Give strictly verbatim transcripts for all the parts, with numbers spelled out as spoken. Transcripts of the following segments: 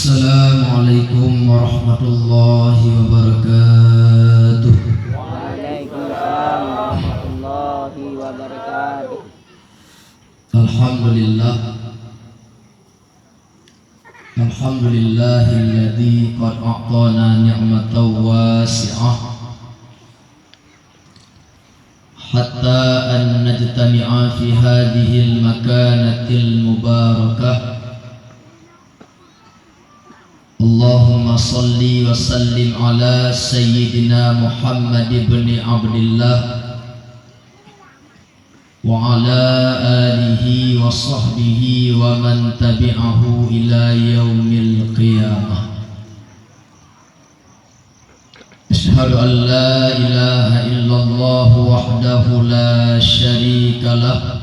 Assalamualaikum warahmatullahi wabarakatuh. Waalaikumsalam warahmatullahi wabarakatuh. Alhamdulillah. Alhamdulillahilladzi qad a'tana ni'matan wasi'ah hatta an najtami'a fi hadzihil makanatil mubarakah. Allahumma shalli wa sallim ala sayyidina Muhammad ibni Abdillah wa ala alihi wa sahbihi wa man tabi'ahu ila yaumil qiyamah. Asyhadu an la ilaha illallah wahdahu la syarika lah,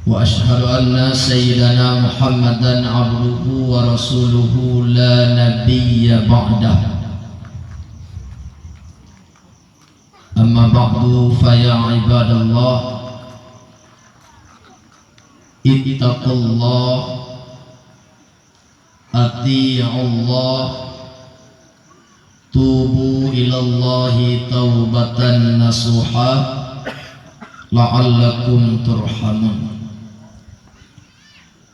wa asyhadu anna sayyidana Muhammadan abduhu wa rasuluhu la nabiyya ba'dah. Amma ba'du, fa ya ibadallah, ittaqullah, ati'ullah, tubu ilallahi taubatan nasuha, la'allakum turhamun.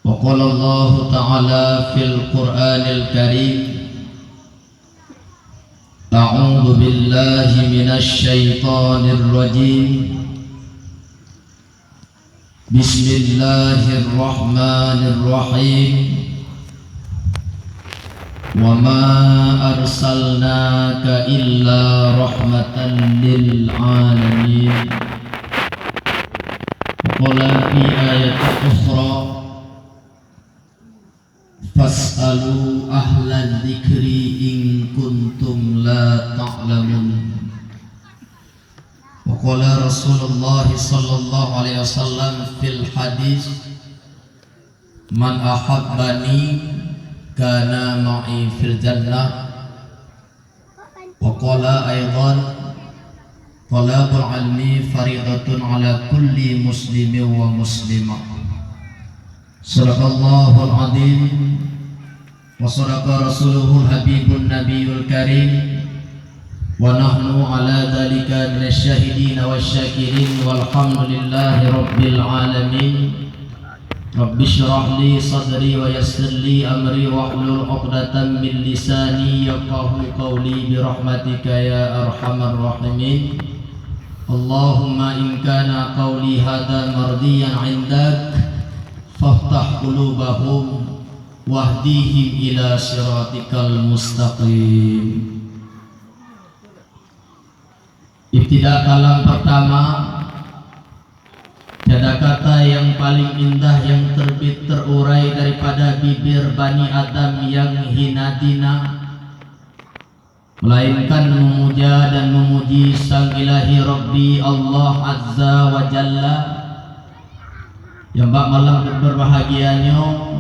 Wa qala Allahu ta'ala fil Qur'anil Karim, a'udzu billahi minasy syaithanir rajim. Bismillahirrahmanirrahim. Wa ma arsalnaka illa rahmatan lil alamin. Wa qala fi ayatin ukhra, fas'alu ahla dzikri in kuntum la ta'lamun. Wa qala Rasulullah sallallahu alaihi wasallam fil hadis, "Man ahabbani kana ma'i fil jannah." Wa qala aidan, "Thalabul ilmi faridatun ala kulli muslimin wa muslimah." Sadaqallahul azim. Wa sadaqa rasuluhul habibun nabiyul karim. Wa nahnu ala dzalika minasy syahidin wasy syakirin, walhamdulillahi rabbil alamin. Rabbi syrah li sadri wa yassir li amri wahlul uqdatan min lisani yafqahu qawli bi rahmatika ya arhamar rahimin. Allahumma in kana qawli hadza mardiyan 'indak, faftah qulubahum wahdihim ila siratikal mustaqim. Ibtida kalam pertama, tiada kata yang paling indah yang terbit terurai daripada bibir Bani Adam yang hina dina, melainkan memuja dan memuji Sang Ilahi Rabbi Allah Azza wa Jalla, nyang bak malam berbahagia nyoe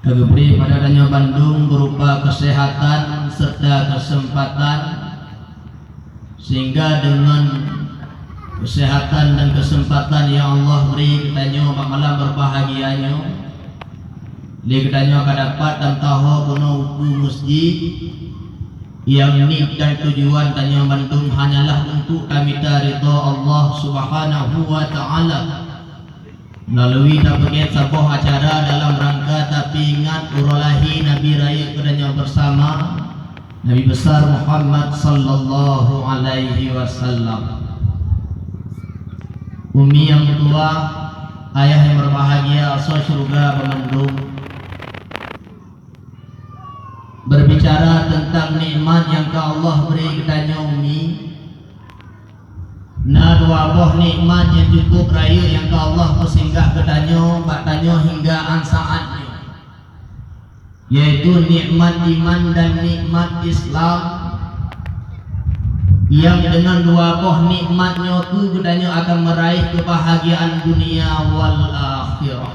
ka geubri bak geutanyoe bandum berupa keuseuhatan serta keuseumpatan, sehingga deungon keuseuhatan dan keuseumpatan nyang Allah bri geutanyoe bak malam berbahagia nyoe, lé geutanyoe ka dapat dan taho keunoe u peue meusjid nyang niet dan tujuan tanyoe bandum hanyalah untuk tamita ridha Allah Subhanahu wa Ta'ala. Meulalu tapeugét saboh acara dalam rangka tapeuingat uroe lahé Nabi rayeuk geutanyoe beusama, Nabi Besar Muhammad sallallahu alaihi wasallam. Umi nyang meutuwah, ayah nyang berbahagia, asoe syeuruga banmandum. Berbicara teuntang nikmat nyang ka Allah bri geutanyoe umi, na dua boh nikmat nyang cukup rayeuk nyang ka Allah peusinggah geutanyoe bak tanyoe hingga án saát nyoe, yaitu nikmat iman dan nikmat Islam, nyang deungon dua boh nikmat nyoe kheueh geutanyoe akan meuraéh keubahagiaan dunia wal akhirah.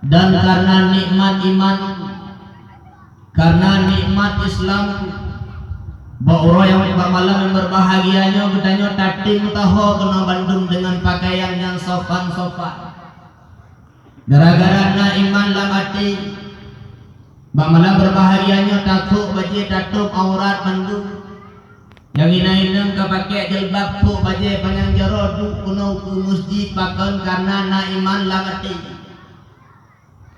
Dan karena nikmat iman, karena nikmat Islam, bak uroe nyang, bak malam nyang berbahagia nyoe, geutanyoe tatem taho keunoe bandum deungon pakaian nyang sopan-sopan. Gara-gara na iman lam até, bak malam beurbahagia nyoe tasôk bajée tatôb aurat mandum. Nyang inong-inong ka pakék jilbab, sôk bajée panyang jaroe, duek keunoe u keue meuseujid, pakon? Kareuna na iman lam até.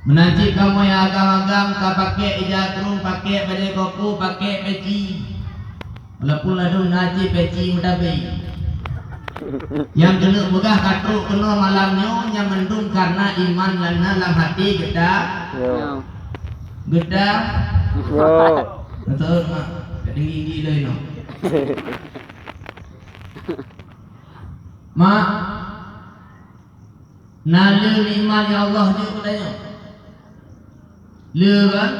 Meunan cit kamoe nyang agam-agam ka pakék ija krueng, pakék bajée koko, pakék peci. Walaupun ladôm na cit peci meutabé. Nyang keuneuk peugah ka trok keunoe malam nyoe, nyan mandum kareuna iman nyang na lam até geuta. Yo. Geuta. Yo. Beutôi, Mak. Ka tinggi-tinggi lé nyoe. Mak, na le nikmat nyang Allah jok keu tanyoe? Le kan?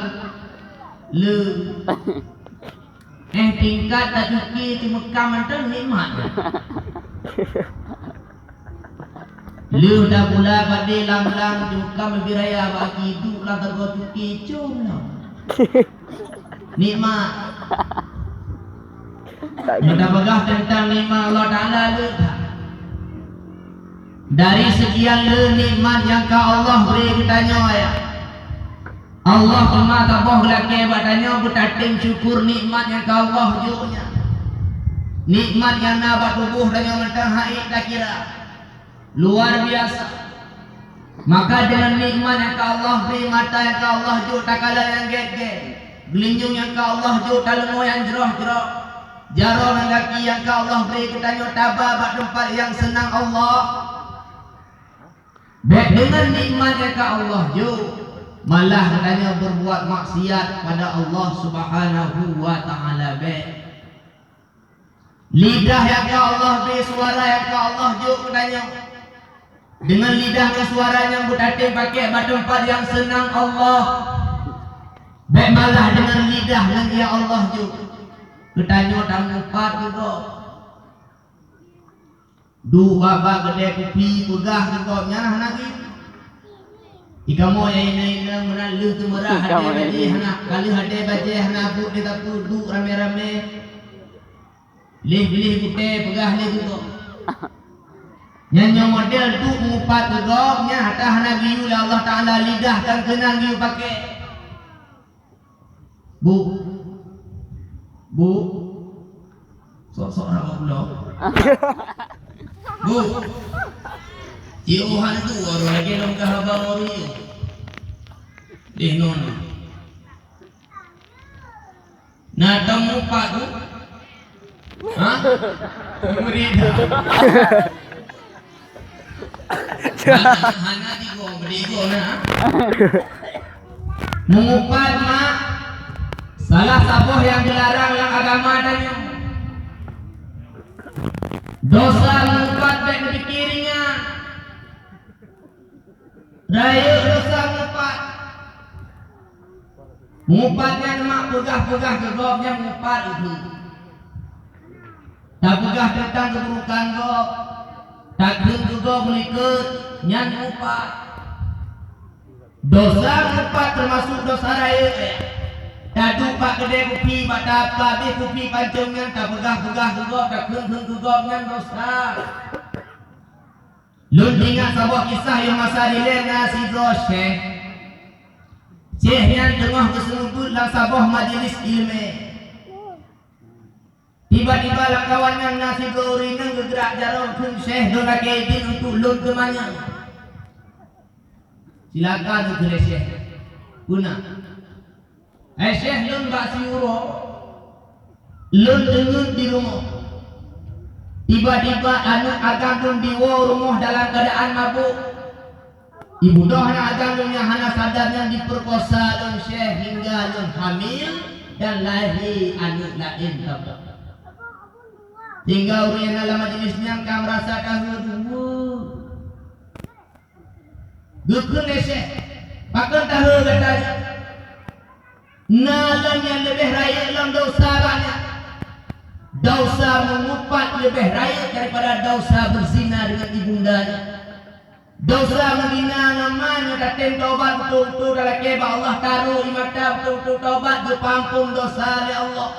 Le. Eh, tingkat tacuki teumeukam mantong nikmat. Lheueh tapula padé lam-lam teumeukam leubeh raya bak aki, duek lam sagoe cuki, com lom. Nikmat. Meunyoe tapeugah teuntang nikmat Allah Taala, le that. Dari seukian le nikmat nyang ka Allah bri geutanyoe, ya. Allah teuma saboh lakée bak tanyoe beutatem syukur nikmat nyang ka Allah jok nyan. Nikmat nyang na bak tuboh tanyoe mantong han ék takira. Luar biasa. Maka deungon nikmat nyang ka Allah bri, mata nyang ka Allah jok takalon nyang gét-gét, geulinyueng nyang ka Allah jok taleumo nyang jroh-jroh, jaroe ngon gaki nyang ka Allah bri geutanyoe taba bak teumpat nyang seunang Allah. Bék deungon nikmat nyang ka Allah jok, malah geutanyoe beurbuat maksiat pada Allah Subhanahu wa Taala. Bék. Lidah nyang ka Allah bri, suara nyang ka Allah jok keu tanyoe. Deungon lidah ngon suara nyan beutatem pakék bak teumpat nyang seunang Allah. Bék malah deungon lidah nyang ka Allah jok keu tanyoe tamupat keu gob. Duek bak-bak keudè kupi peugah keu gob nyan hana geuh. Di kamoe nyang inong-inong meunan lheueh teumeurah até bajée hana, ka lheueh até bajée hana buet lé sapeue, duek ramé-ramé. Lheueh-lheueh gutée peugah lé keu gob. Nyan nyoe model duek mupat keu gob nyan, ata hana geuyue lé Allah Taala lidah tan keunan geuyue pakék. Bu. Bu. Sok-sok hana bak ulo. Bu. Jiôh hana tuwoe lagée lôn ka haba ngon ureueng. Deh non. Na tom mupat tu? Ha? Meurida. Hana, hana tigo, meurida na. Meumupat, mak, salah saboh nyang geularang lam agama tanyoe. Dosa meumupat bék neupike ringan. Rayeuk dosa mupat. Mupat nyan mak peugah-peugah keu gob nyan mupat itu. Tapeugah teuntang keuburukan gob, takheun keu gob meulikot, nyan mupat. Dosa mupat teumasuk dosa rayeuk, eh. Taduek bak keudè kupi, bak tahap ka abéh kupi pancong nyan, tapeugah-peugah keu gob, takheun-kheun keu gob, nyan dosa. Lôn teuingat saboh kisah nyang masa dilèe na sidroe syekh. Syekh nyan teungoh geuseumeubeuet lam saboh majelis ileumèe. Tiba-tiba lam kawan nyan na sidroe ureueng inong geugrak jaroe kheun, "Syekh, lôn lakèe idhin untuk lôn teumanyong." "Silakan," kheun lé syekh. "Peue na?" "Hai syekh, lôn bak siuroe, lôn deungon di rumoh. Tiba-tiba aneuk agam lôn diwoe rumoh dalam keuadaan mabök. Ibu doh aneuk agam lôn nyang hana sadar nyan jipeukosa lôn syekh hingga lôn hamil dan lahé aneuk laén saboh." Sehingga ureueng nyang na lam majelis nyan ka meurasa taheue dua. Geukheun lé syekh, "Pakon taheue gata nyan? Na lom nyang leubeh rayeuk lom desya bak nyan. Desya meumupat leubeh rayeuk daripada desya beuzina deungon ibunda nyan. Desya meuzina ngon ma nyoe tatem tobat beutôi-beutôi talakèe bak Allah, taruh ie mata beutôi-beutôi tobat, geupeuampôn desya lé Allah.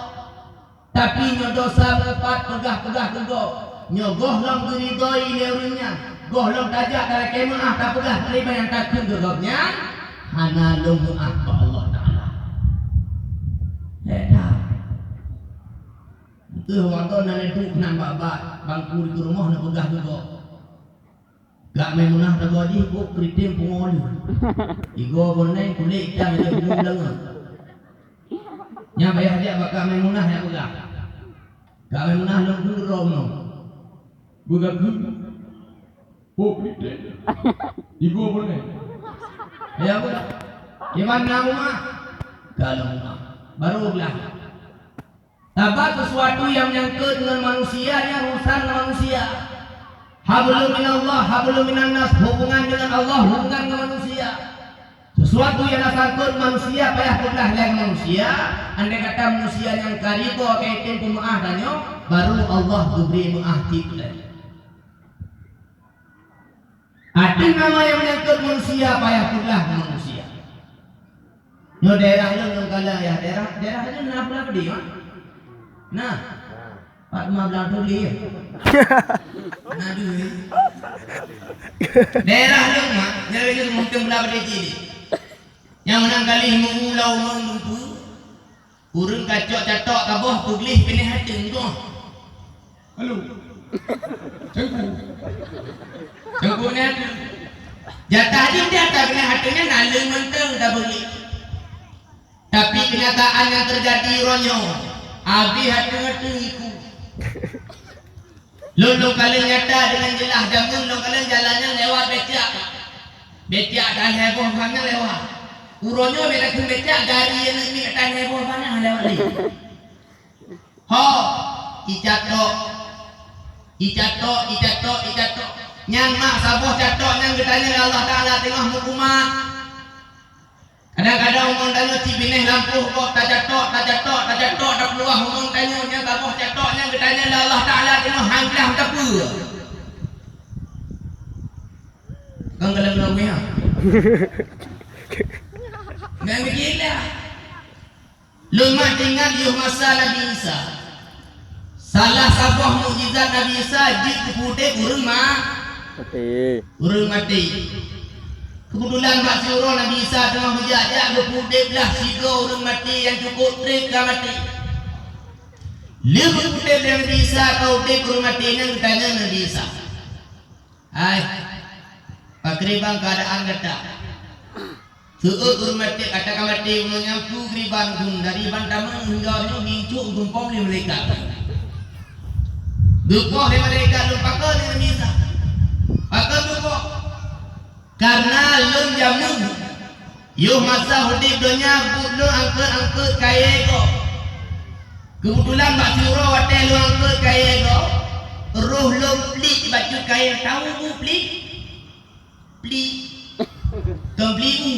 Tapi nyoe desya meumupat peugah-peugah keu gob, nyoe gohlom geuridhoi lé ureueng nyan, Gohlom tajak talakée meu'ah tapeugah teurimong nyang takheun keu gobnyan, hana lôn meu'ah bak Allah Taala. Beda. Beutôi watée na lé duek nan bak-bak bangku di rumoh na peugah keu gob. Kak Maimunah tagoe jih buet kritim pungo lé. Igoe goneng kulét itam ilée pungo beulangöng. Nyan payah jak bak Kak Maimunah nyang peugah. Kak Maimunah lôn keu droe meunoe. Beugakeu. Pok kritim. Igoe goneng. Ya, beugah. Iban na umat. Ka lôn umat. Baru beugah. Sabab sesuatu nyang menyangkut ngon manusia nyan urusan ngon manusia. Hablum minallah, hablum minannas, hubungan dengan Allah, hubungan ngon manusia. Sesuatu nyang na sangkot manusia payah peugah lé manusia, andai kata manusia nyang ka ridho keu item peumeu'ah tanyoe, baru Allah geubri meu'ah cit lé. Ateueh nama nyang menyangkut manusia payah peugah manusia. Nyoe daerah lôn, lôn kalon ya, daerah, daerah lôn na pula pedih, Mak? Nah. Pat ma blang turi, ya? Na dua. Daerah lôn, Mak, nyang lagée mungkin bela pedih cili. Nyang meunan kali meu'u lam ureuëng lumpu, ureuëng ka cok catok kaboh peugleh binéh ateueng goh. Halo. Cangku. Cangku binéh ateueng. Jatah jih di atas binéh ateueng nyan na leueng mantong tabeungéh. Tapi kenyataan yang terjadi uroe nyoe, habéh ateueng-ateueng iku. Lôn, lôn kalon nyata deungon jeulaih, jameun lôn kalon jalan nyan lewat becak. Becak dan heboh bangai lewat. Uroe nyoe beda keu becak, gari aneuk miet dan heboh bangai lewat lé. Ho, icatok, icatok, icatok, icatok. Nyan mak saboh catok nyang geutanyong lé Allah Taala teungoh meukumat. Kadang-kadang umong tanyoe cit binéh lampôh gob tacatok, tacatok, tacatok, tapeuluah umong tanyoe nyang saboh catok nyang geutanyong lé Allah Taala teungoh han glah tapeue. Kan galak-galak meuha. Memang gila. Lôn mat teuingat yoh masa Nabi Isa. Salah saboh mukjizat Nabi Isa jeuet keu udeb ureuëng ma-, maté. Ureuëng maté. Keubeutulan bak siuroe Nabi Isa teungoh geujak-jak geupeu udeb lah sidroe ureuëng maté nyang cukôp treb ka maté. Lheueh geupeu udeb lé Nabi Isa ka udeb ureuëng maté nyan geutanyong Nabi Isa. Hai, pakriban keuadaan gata? Seuôt ureuëng maté, ata ka maté uroe nyan peue kriban kheun dari ban tamong hingga nyoe jincok geumpom lé malaikat. Geupoh lé malaikat lôn pakon lé Nabi Isa. Pakon geupoh? Kareuna lôn jameun Yoh masa udeb donya buet lôn angkot-angkot kayée gob. Keubeutulan bak siuroe watée lôn angkot kayée gob, roh lôn plik bacut kayée, tahu bu plik? Plik. Kon plik u.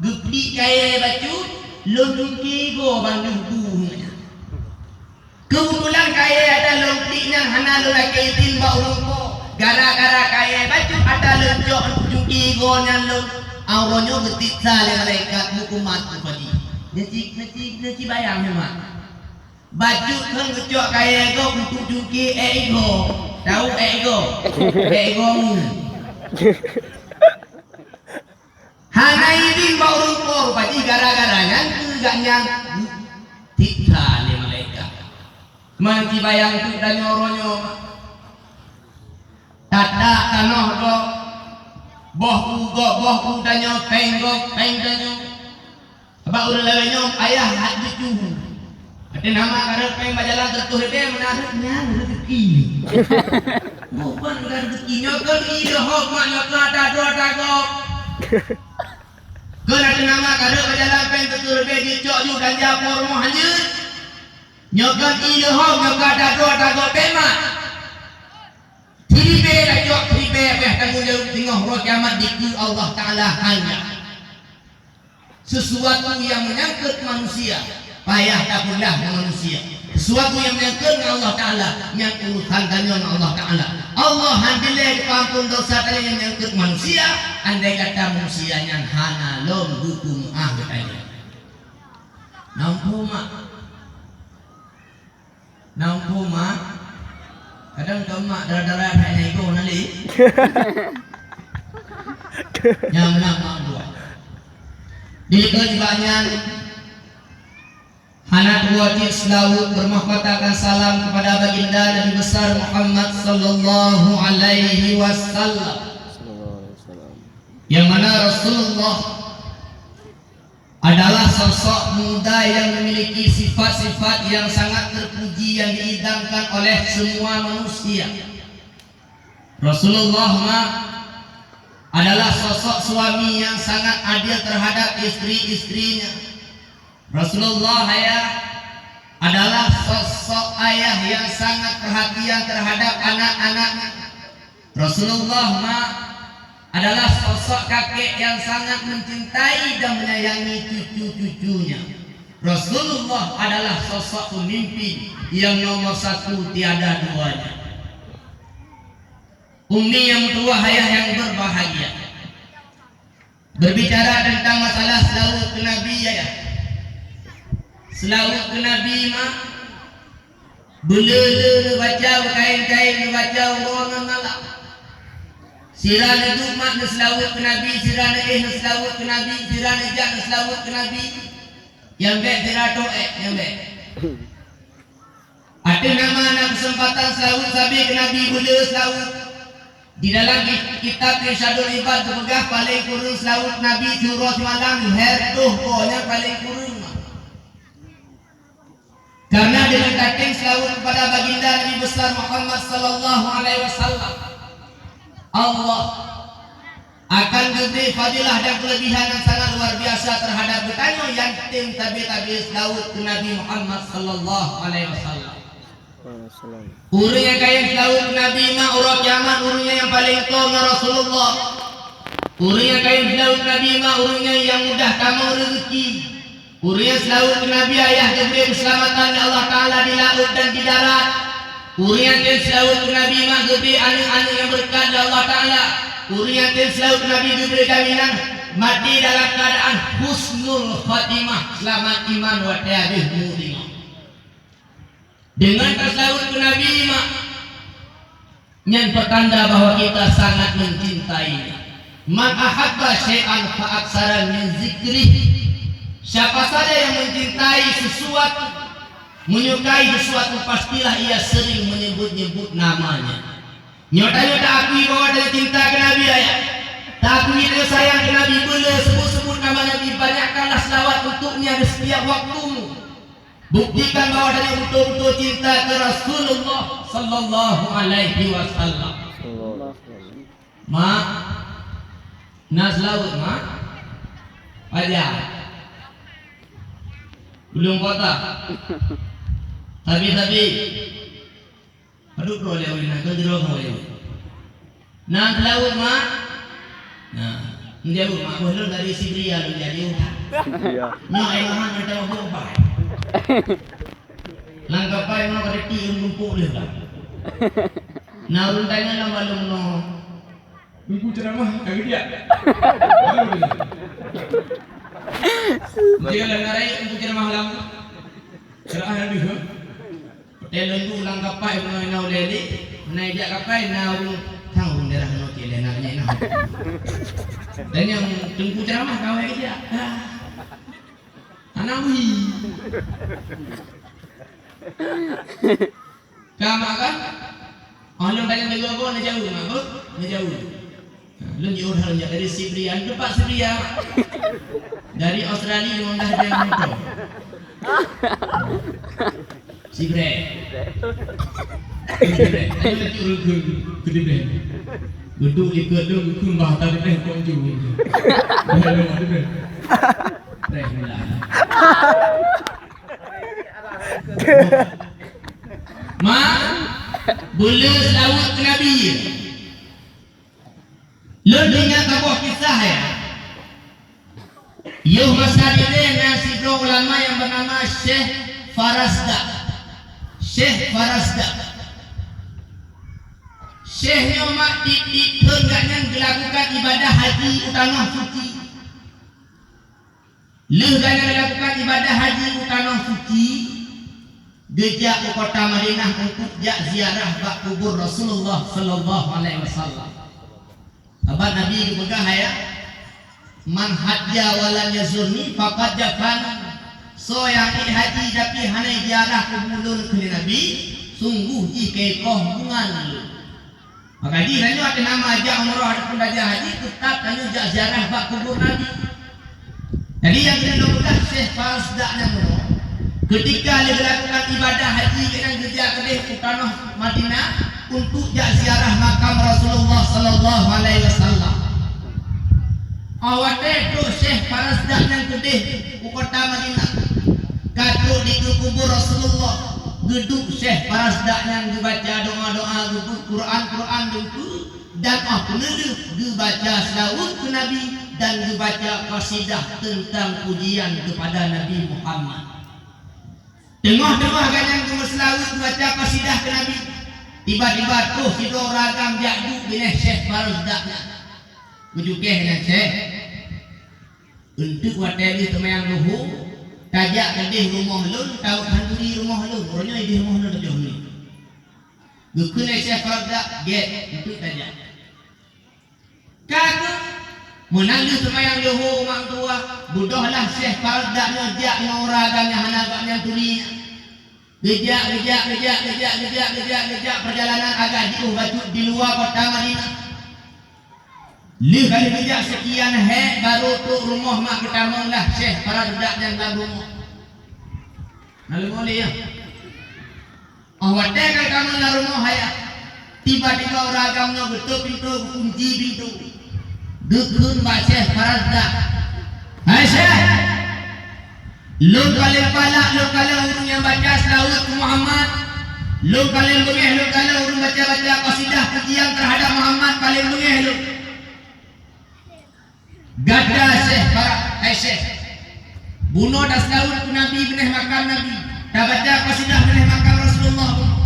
Geuplik kayée bacut, lôn tungke gob ban lheueh bu nyan. Keubeutulan kayée ata lôn plik nyan hana lôn lakée idin bak ureuëng po. Gara-gara kayée bacut ata lôn cok tungke gob nyan lôn, uroe nyoe geutiksa lé malaikat meukumat keupadi. Neuci, neuci, neuci bayang nyoe mak. Bacut kheun geucok kayée gob untuk tungke ék igoe. Tahu ék igoe? Ék igoe mu. Hana idin bak ureuëng po, rupa jih gara-gara nyan keu gobnyan geutiksa lé malaikat. Meunan ci bayang teuk tanyoe uroe nyoe. Tatak tanoh gob, boh u gob, boh u tanyoe, péng gob, péng tanyoe. Bak ureuëng lawét nyoe ayah hat geucuhu. Até nama kareueng péng bak jalan teutoh lé meunan nyan rezeki. Bukan, bukan rezeki. Nyoe kon i leuhob mak, nyoe kon ata droe ata gob. Kon até nama kareueng bak jalan péng teutoh lé jicok ju ganja po rumoh hanjeuet. Nyoe kon i leuhob, nyoe kon ata droe ata gob, bék mak. Siribée tacok, siribée payah tanggong jaweueb teungoh uroe kiamat dikeue Allah Taala hanya. Sesuatu yang menyangkut manusia, payah tapeugah ngon manusia. Sesuatu yang menyangkut ngon Allah Taala, nyan urusan tanyoe ngon Allah Taala. Allah han dilée geupampon dosa tanyoe nyang menyangkut manusia, andai kata manusia nyan hana lom geupeumeu'ah geutanyoe. Nampu mak. Nampu mak. Kadang ka mak dara-dara hai nai goh na lé. Nyang meunan mak dua. Di keu nibak nyan, hana tuwoe cit seulaweuet bermahkotakan salam kepada Baginda Nabi Besar Muhammad sallallahu alaihi wasallam. Yang mana Rasulullah adalah sosok muda yang memiliki sifat-sifat yang sangat terpuji yang diidamkan oleh semua manusia. Rasulullah ma adalah sosok suami yang sangat adil terhadap istri-istrinya. Rasulullah ayah adalah sosok ayah yang sangat perhatian terhadap anak-anaknya. Rasulullah ma adalah sosok kakek yang sangat mencintai dan menyayangi cucu-cucunya. Rasulullah adalah sosok pemimpin yang nomor satu tiada duanya. Umi yang meutuwah, ayah yang berbahagia. Berbicara tentang masalah seulaweuet keu Nabi, ya, ya. Seulaweuet keu Nabi ma, beuleu-leu neubaca, beukaén-kaén neubaca uroe ngon malam. Sira neuduek ma neuseulaweuet keu Nabi, sira neuéh neuseulaweuet keu Nabi, sira neujak neuseulaweuet keu Nabi. Nyang bèk sira toh ék, nyang bèk. Ateueh nama na keuseumpatan seulaweuet sabe keu Nabi, beuleu seulaweuet. Di dalam ki-, kitab Irsyadul Ibad geupeugah paleng kureueng seulaweuet Nabi siuroe simalam lhèe reutôh boh, nyan paleng kureueng. Karena deungon tatém seulaweuet kepada Baginda Nabi Besar Muhammad sallallahu alaihi wasallam, Allah akan geubri fadilah dan keulebihan nyang sangat luar biasa teuhadap geutanyoe nyang tem tabe-tabe seulaweuet keu Nabi Muhammad sallallahu alaihi wasallam. Ureueng nyang kayém seulaweuet keu Nabi ma uroe kiamat ureueng nyang paleng toe ngon Rasulullah. Ureueng nyang kayém seulaweuet keu Nabi ma ureueng nyang mudah tamong reuzeuki. Ureueng nyang seulaweuet keu Nabi ayah geubri keuseulamatan lé Allah Taala di laôt dan di darat. Ureueng nyang tem seulaweuet keu Nabi ma geubri aneuk-aneuk nyang beureukat lé Allah Taala. Ureueng nyang tem seulaweuet keu Nabi geubri jaminan maté dalam keuadaan husnul khatimah, seulamat iman watèe habéh meuteumé. Deungon taseulaweuet keu Nabi ma, nyan peutanda bahwa kita sangat mencintainya. "Man ahabba syai'an fa aktsara min zikrih." Siapa saja yang mencintai sesuatu, menyukai sesuatu, pastilah ia sering menyebut-nyebut namanya. Nyoe tanyoe taakui bahwa tanyoe cinta keu Nabi, ayah. Taakui tanyoe sayang keu Nabi, beuleu sebut-sebut nama Nabi, banyakkanlah selawat untuknya di setiap waktumu. Buktikan bahwa tanyoe beutôi-beutôi cinta keu Rasulullah sallallahu alaihi wasallam. Mak, na seulaweuet, Mak? Pajan? Ulôn kota. Sabe-sabe. Padub droe lé ureueng na, keu droe lé. Na seulaweuet, Mak? Na. Meujaweueb, Mak, boh lôn dari Sibria lôn jadi. Iya. Nyoe ai Muhammad mantong boh bai. Lam kapai nyoe ka deuti ureueng tumpôk lé ka. Na ureueng tanya lam balong nyoe. Teungku Ceramah ka geudiak. Dia lam ngarai Teungku Ceramah lam. Ceramah lam deuh. Watèe lôn duek lam kapai, meunyoe na ulèe lé, na ijak kapai, na ureueng, sang ureueng daerah nyoe cit lé, na nyan na. Dan nyang Teungku Ceramah ka awai geujak. Hana wui. Ka mak kan? Oh, lôn tanyong lagèe nyoe, neujaweueb, Mak, beuh? Neujaweueb. Lôn jiôh that lôn jak dari Sibria, teumpat Sibria. Dari Australia lôn dah dia motor. Sibrek. Sibrek. Ayo laju ureueng keu, keu Sibrek. Geuduek likot lôn geukheun bah ata Sibrek kok ju. Bah lôn Sibrek. Sibrek mula. Ma, beuleu seulaweuet keu Nabi. Lôn teuingat saboh kisah, ya. Yoh masa dilèe na sidroe ulama nyang beunama Syekh Farazdak. Syekh Farazdak. Syekh nyoe mak tiep-tiep thon gobnyan geulakukan ibadah haji u Tanoh Suci. Lheueh gobnyan geulakukan ibadah haji u Tanoh Suci, geujak u kota Madinah untuk jak ziarah bak kubur Rasulullah sallallahu alaihi wasallam. Sabab Nabi geupeugah, ya, "Man hajja wa lam yazurni faqad jafani." Soe nyang ék haji tapi hana ziarah kubur lôn, kheun Nabi, sungguh jih ka ikoh hubungan lôn. Maka jih tanyoe ateueh nama jak umrah ataupun tajak haji, teutap tanyoe jak ziarah bak kubur Nabi. Jadi nyang keuneuk lôn peugah, Syekh Farazdak nyan uroe, keutika lheueh geulakukan ibadah haji geuh nyan geujak keudeh u tanoh Madinah untuk jak ziarah makam Rasulullah sallallahu alaihi wasallam. Óh watée trok Syekh Farazdak nyan keudeh u kota Madinah, ka trok dikeue kubur Rasulullah, geuduek Syekh Farazdak nyan geubaca doa-doa, geubeuet Quran-Quran dikeue, dan óh peuneulheueh geubaca seulaweuet keu Nabi dan geubaca qasidah teuntang pujian keupada Nabi Muhammad. Teungoh-teungoh gobnyan geumeuseulaweuet geubaca qasidah keu Nabi, tiba-tiba troh sidroe ureueng agam jak duek binéh Syekh Farazdak nyan. Geucukeh nyan Syekh, "Eunteuk watée lheueh seumayang luho, tajak keudeh rumoh lôn, tawök khanduri rumoh lôn, uroe nyoe ideh rumoh lôn teujoh nyoe." Geukheun lé Syekh Farazdak, "Gét, eunteuk tajak." Ka geuh, meunan lheueh seumayang luho u meutuah, beudôhlah Syekh Farazdak nyoe jak ngon ureueng agam nyang hana gobnyan turi nyan. Geujak, geujak, geujak, geujak, geujak, geujak, geujak, peurjalanan agak jiôh bacut di luwa kota Madinah. Lheueh ka lheueh geujak seukian hék, barô trok rumoh mak geutamong lah Syekh Farazdak nyan lam rumoh. Na leumo lé, ya? Óh watée ka tamong lam rumoh ayah, tiba-tiba ureueng agam nyoe geutok pintoe, geukunci pintoe. Geukheun bak Syekh Farazdak, "Hai Syekh, lôn paléng palak lôn kalon ureueng nyang baca seulaweuet keu Muhammad. Lôn paléng beungéh lôn kalon ureueng baca-baca qasidah pujian teuhadab Muhammad, paléng beungéh lôn." Gata Syekh Farazdak, hai Syekh, bunoe taseulaweuet keu Nabi binéh makam Nabi, tabaca qasidah binéh makam Rasulullah bunoe.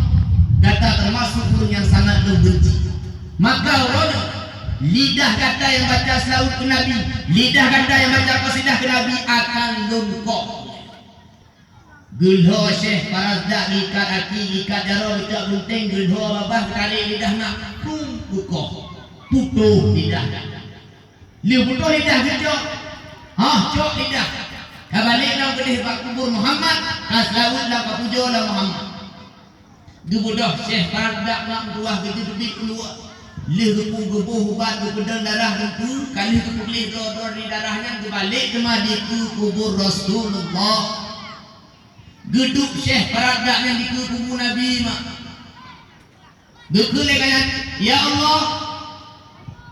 Gata teumasuk ureueng nyang sangat lôn beunci. Maka uroe nyoe, lidah gata nyang baca seulaweuet keu Nabi, lidah gata nyang baca qasidah keu Nabi akan lôn koh. Geulhô Syekh Farazdak geuikat aki, geuikat jaroe, geucok gunténg, geulhô babah, geutarek lidah na, pum, geukoh. Putôh lidah. Lheueh putôh lidah geucok, hah, cok lidah. Ka balek lom keudeh bak kubur Muhammad, ka seulaweuet lom, ka pujoe lom Muhammad. Geubeudôh Syekh Farazdak mak meutuah geuteubiet u luwa. Lheueh geupeu-, geuboh ubat, geupeudong darah geupeu, ka lheueh geupeugleh droe-droe di darah nyan, geubalek teuma dikeue kubur Rasulullah. Geuduek Syekh Farazdak nyan dikeue kubu Nabi mak. Geukheun lé gobnyan, "Ya Allah,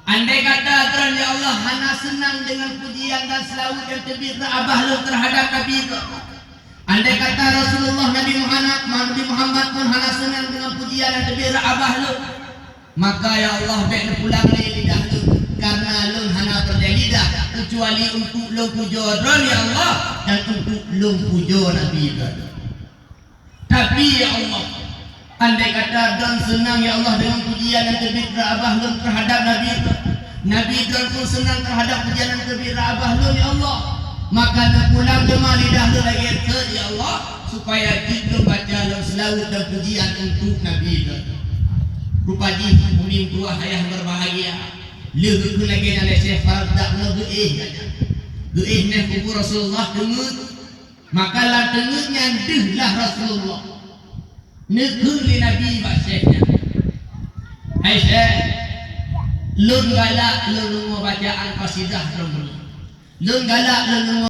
andai kata Droeneuh, ya Allah, hana seunang deungon pujian dan seulaweuet nyang teubiet rot babah lôn teuhadab Nabi Droeneuh, andai kata Rasulullah Nabi Muhammad, Nabi Muhammad pun hana seunang deungon pujian nyang teubiet rot babah lôn, maka, ya Allah, bék neupulang lé lidah lôn, kareuna lôn hana peureulée lidah keucuali untuk lôn pujoe Droeneuh, ya Allah, dan untuk lôn pujoe Nabi Droeneuh. Tapi, ya Allah, andai kata Droeneuh seunang, ya Allah, deungon pujian nyang teubiet rot babah lôn teuhadab Nabi Droeneuh, Nabi Droeneuh pun seunang teuhadab pujian nyang teubiet rot babah lôn, ya Allah, maka neupulang teuma lidah lôn lagée teuk, ya Allah, supaya jeuet lôn baca lom seulaweuet dan pujian untuk Nabi Droeneuh." Rupa jih umi meutuah ayah nyang berbahagia, lheueh geukheun lagée nyan lé Syekh Farazdak nyoe geuéh gobnyan. Geuéh nyan kubu Rasulullah teungeut, maka lam teungeut nyan deuh lah Rasulullah. Neukheun lé Nabi bak Syekh nyan, "Hai Syekh, lôn galak lôn deungoe bacaan qasidah droeneuh. Lôn galak lôn deungoe